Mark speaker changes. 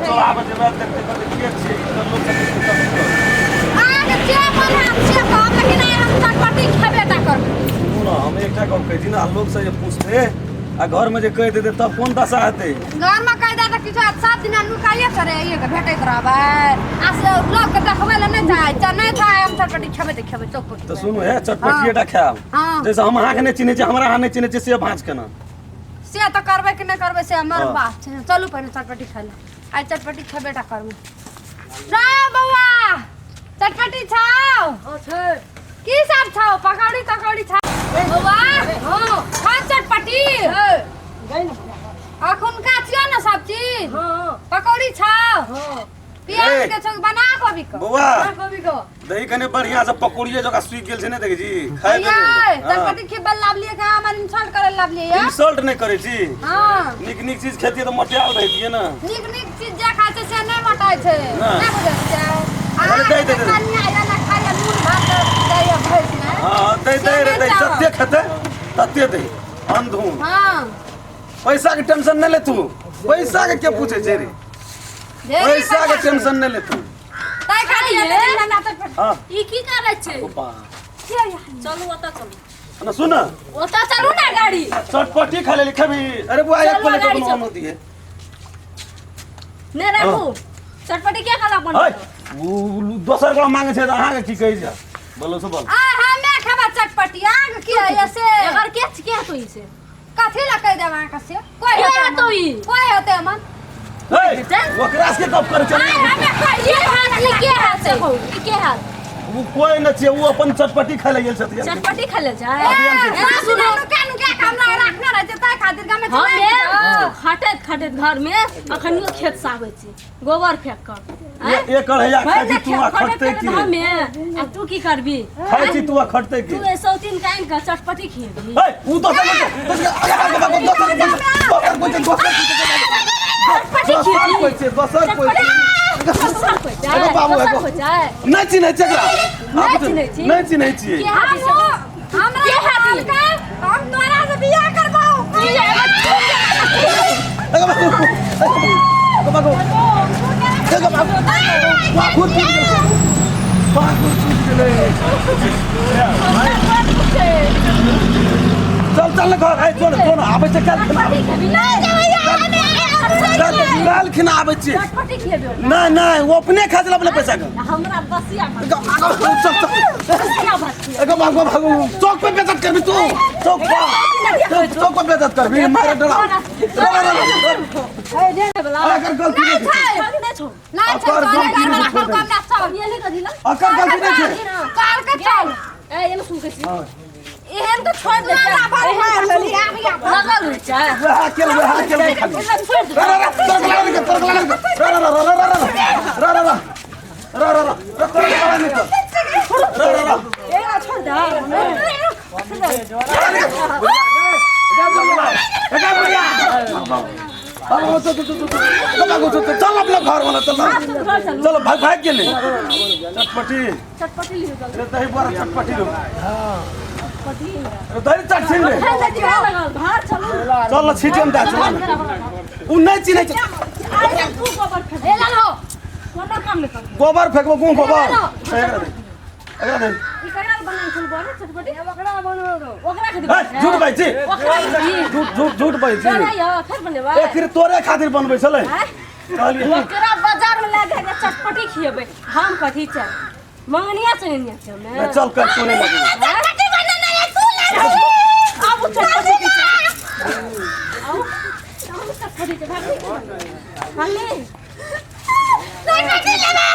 Speaker 1: छै।
Speaker 2: चल आबै जे बात देखते कहते के छियै ई तऽ लोक सब के सब
Speaker 1: अहाँके जे मन हैत से कहब, लेकिन आइ हम चटपटी खेबे टा करबै।
Speaker 2: सुनू ने, हम एकटा गप कहै छी ने, लोक से जे पूछते आ घर में जे कहि देते तब कोन दशा हेतै?
Speaker 1: घर में कहि दे तऽ किछु हैत, सब दिना नुकाइए चढ़े के भेटैत रहबै आ से लोक के देखबै लए नहि चाहै छै, नहि चाहै। हम चटपटी खेबै तऽ खेबै चौक पर।
Speaker 2: तऽ सुनू हे, चटपटिए टा खायब।
Speaker 1: हाँ।
Speaker 2: जैसे हम अहाँके नहि चिन्है छी, हमरा अहाँ नहि चिन्है छी, से भाँज केना
Speaker 1: से तऽ करबै कि नहि करबै से हमर
Speaker 2: हाँ।
Speaker 1: बात छै। चलू, पहिने चटपटी खाइ लए। आइ चटपटी खेबे टा करबै। रा बौआ, चटपटी छाओ?
Speaker 3: छै।
Speaker 1: की सब छाओ? पकौड़ी तकौड़ी छाओ बौआ? हाँ, खा चटपटी। अखुनका छियो ने सब चीज।
Speaker 3: हाँ।
Speaker 1: पकौड़ी छाओ?
Speaker 3: हाँ।
Speaker 1: प्याज
Speaker 2: ए।
Speaker 1: के छौ? बना कभी के
Speaker 2: बौआ।
Speaker 3: कभी को
Speaker 2: दही कने बढ़िया से पकौड़िए जका सूखि गेल छै, ने देखै छी खाय।
Speaker 1: ये चटपटी खिबल लाबलिए के हमर इंसल्ट करे लाबलिए ये?
Speaker 2: इंसल्ट नहि करै छी।
Speaker 1: हाँ।
Speaker 2: नीक नीक चीज खेतियै तऽ मोटायल रहितियै ने।
Speaker 1: नीक नीक चीज जे खाइ छै से नहि मोटाइ छै।
Speaker 2: नहि।
Speaker 1: नहि बुझै छियै?
Speaker 2: अरे
Speaker 1: अहाँ
Speaker 2: दे, दे, दे।
Speaker 1: कनिया या ना खाइए नून भात दैए भैंस ने।
Speaker 2: हाँ, दै
Speaker 1: से
Speaker 2: दै रे
Speaker 1: नहि
Speaker 2: दै।
Speaker 1: चाहब।
Speaker 2: जते खेतै तते दै अंधून।
Speaker 1: हाँ।
Speaker 2: पैसा के टेंशन नहि ले तू। पैसा के के पूछे छै रे?
Speaker 1: ढेरी
Speaker 2: पैसा के
Speaker 1: पैसा छै।
Speaker 2: टेंशन नहि ले तू।
Speaker 1: ताहि खातिर
Speaker 3: ये।
Speaker 1: एते दिन हमरा तऽ
Speaker 2: हाँ।
Speaker 3: ई की करै छै?
Speaker 2: बाबा।
Speaker 3: चलू, ओतऽ चलू।
Speaker 2: ना सुन।
Speaker 3: ओतऽ चलू ना गाड़ी।
Speaker 2: चटपटी खा लेली, खेबी? अरे बुआ, एक
Speaker 3: चलू,
Speaker 2: प्लेट
Speaker 3: गाड़ी
Speaker 2: कोनो
Speaker 3: चलू।
Speaker 2: आनो दिए।
Speaker 3: ने राखू चटपटी के खाला बन।
Speaker 2: है उ दोसर गोला मांगे छै तऽ अहाँके की कहै छै? बोलो से बोल।
Speaker 1: आ हमे खेबै चटपटी, अहाँके की होइए से?
Speaker 3: एकर के के तो ई से?
Speaker 1: कथी लए कहि देब अहाँके से? कोइ
Speaker 3: के
Speaker 1: हेतै
Speaker 3: हेतौ
Speaker 1: हमर?
Speaker 3: ई?
Speaker 1: कोइ हेतै हमर?
Speaker 2: है ओकरा से गप करै छै।
Speaker 1: आइ हमे कहिए।
Speaker 3: के हाथ ई के हाथ से कहू, ई के हाथ?
Speaker 2: उ कोइ नहि छै, उ अपन चटपटी खाय ले गेल छथिन।
Speaker 3: चटपटी खा ले जाए।
Speaker 1: ए, सुनू, नुका नुका के हमरा राखने रहै छै, ताहि खातिर गामे
Speaker 3: हम
Speaker 1: चला।
Speaker 3: खटैत खटैत घर में अखनियो खेत से आबै छी गोबर फेंक कर।
Speaker 2: एक अढ़ैया खाइ छी तू आ
Speaker 3: खटैत
Speaker 2: खटतै
Speaker 3: खटैत
Speaker 2: की?
Speaker 3: हमे आ तू की करबी?
Speaker 2: खाइ छी तू आ खटतै की?
Speaker 3: तू ए सौतीन के आनि कऽ चटपटी खिएबी?
Speaker 2: है उ दोसर कोइ छै, दोसर आगे आगे भागो, दोसर कोइ छै, दोसर कोइ छै, दोसर कोइ छै,
Speaker 3: चटपटी
Speaker 2: दोसर
Speaker 3: खिएबी?
Speaker 2: कोइ छै, दोसर कोइ छै।
Speaker 3: दोसर कोइ छै।
Speaker 2: एगो बाबू,
Speaker 3: दोसर
Speaker 2: एगो।
Speaker 3: कोइ छै।
Speaker 2: नहि चिन्है छै एकरा।
Speaker 3: नहि चिन्है छी?
Speaker 2: नहि चिन्है छियै।
Speaker 3: के हाथी से?
Speaker 1: हमरा
Speaker 3: के हाथी?
Speaker 1: कहलकै, हम तोरा से बियाह करबौ।
Speaker 2: एगो बाबू, एगो बाबू, एगो बाबू, पाखुर टूटि गेलै, पाखुर टूटि गेलै। चल चल ने घर। आइ चल चल, आबै छै काल्हि खिना आबै
Speaker 3: चटपटी खेबी?
Speaker 2: चल, काल्हि खिना आबै छियै।
Speaker 3: चटपटी खेबी?
Speaker 2: नहि नहि, ओ अपने खा छलै अपने पैसा के।
Speaker 3: हमरा बसिया भात।
Speaker 2: चल चल।
Speaker 3: बसिया भात खिएबी।
Speaker 2: एगो भागो भागो, चौक पे बेइज्जत करबी तू? चौक पर, चौक पर बेइज्जत करबी? मारे डरा डरा डरा।
Speaker 3: बला
Speaker 2: अगर गलती नहीं छै।
Speaker 3: नहि छौ।
Speaker 1: नहि छै।
Speaker 2: अकर
Speaker 1: तोरे
Speaker 2: गलती
Speaker 1: घरमे
Speaker 2: नहि
Speaker 1: राखल
Speaker 2: छै।
Speaker 1: कम राखल।
Speaker 3: ये ले कथी ला?
Speaker 2: अकर गलती नहीं छै।
Speaker 1: चल के चल।
Speaker 3: ए, एने सुन के छी।
Speaker 2: हाँ।
Speaker 3: एहन तऽ छोड़ दे।
Speaker 1: हमरा बड़ मार लेली, आब आब।
Speaker 3: लगल होइ छै।
Speaker 2: वएह केल, वएह केल खाली।
Speaker 3: एकरा छोड़ दे।
Speaker 2: रा रा रा, तोर गला निकल, तोर गला निकल। रा रा रा रा रा रा रा रा रा रा रा रा रा, तोर गला निकल। रा रा रा।
Speaker 3: एकरा छोड़ दे।
Speaker 2: चल अपना घर वाला, चल चल, भाग भाग गेलै चटपटी।
Speaker 3: चटपटी लियो चल।
Speaker 2: रे दही बड़ा चटपटी रो।
Speaker 3: चटपटी।
Speaker 2: रे दही चटछिन रे।
Speaker 3: खाइ ले जीवा लगल घर चलू।
Speaker 2: चल न, छिटियम दए चल। उ नहि चिन्है छै।
Speaker 3: आइ तू गोबर फेंक।
Speaker 1: ए लालो।
Speaker 3: कोनो काम नहि कर।
Speaker 2: गोबर फेकबो गुँ गोबर। एकरा दे, एकरा दे।
Speaker 3: ई ककरा बनाइ छल बोले चटपटी? ओकरा बनो, ओकरा खातिर।
Speaker 2: ए, झूठ बाजै छी।
Speaker 3: ओकरा खातिर।
Speaker 2: झूठ झूठ झूठ बाजै छी।
Speaker 3: बनाइयो फेर बनेबै।
Speaker 2: ए, फिर तोरे खातिर बनबै छलै।
Speaker 3: आँय?
Speaker 2: कहलियै
Speaker 3: ओकरा बाजार में लए जाके चटपटी खिएबै हम। कथी छै, मंगनिया चंगनिया छै हमे?
Speaker 2: नहि, चल कर, तोरे लगे।
Speaker 1: चटपटी बनेने ये तू लागी।
Speaker 3: आबू, चटपटी के छै। आउ, आबू, चटपटी के भागली भागली।
Speaker 1: चटपटी लेबा।